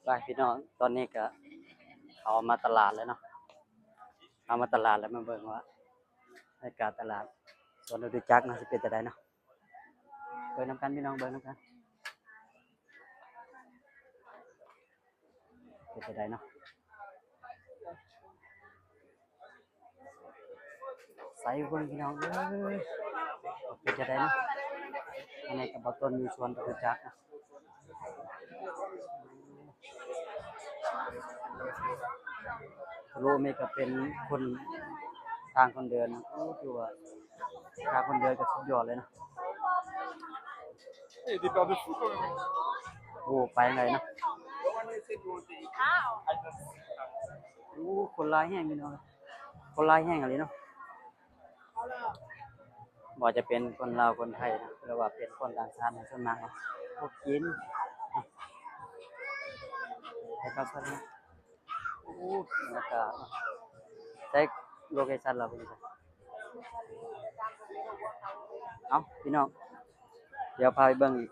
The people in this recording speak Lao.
ໄປພີ່ນ້ອງ ຕອນນີ້ກະເຂົ້າມາຕະຫຼາດແລ້ວເນາະ ເຂົ້າມາຕະຫຼາດແລ້ວ ມາເບິ່ງວ່າບັນຍາກາດຕະຫຼາດສວນຈະຕຸຈັກເນາະ ຊິເປັນຈັ່ງໃດເນາະ ເບິ່ງນຳກັນພີ່ນ້ອງ ເບິ່ງນຳກັນ ເປັນຈັ່ງໃດເນາະ ໃສ່ເບິ່ງພີ່ນ້ອງເອີຍ ເປັນຈັ່ງໃດເນາະ ອັນນີ້ກະບ່າວຕົ້ນຢູ່ສວນຈະຕຸຈັກເນາະ ໂລເມກະເປັນຄົນ ທາງຄົນເດີນ ໂອ້ ຖືວ່າທາງຄົນເດີນກະສຸດຍອດເລີຍເນາະ ໂອ້ ໄປຈັ່ງໃດເນາະ ໂອ້ ຄົນຫຼາຍແຮງພີ່ນ້ອງ ຄົນຫຼາຍແຮງອີ່ຫຼີເນາະ ບໍ່ວ່າຈະເປັນຄົນລາວ ຄົນໄທ ຫຼືວ່າເປັນຄົນຕ່າງຊາດ ສ່ວນມາກເນາະ ພວກຈີນ ໃຫ້ເຂົ້າໃສ່ເນາະ ໂອ້ ບັນຍາກາດເນາະ ໃຊ້ໂລເຄຊັນລາວເປັນຈັ່ງໃດ ເອົ້າ ພີ່ນ້ອງ ດຽວພາໄປເບິ່ງອີກ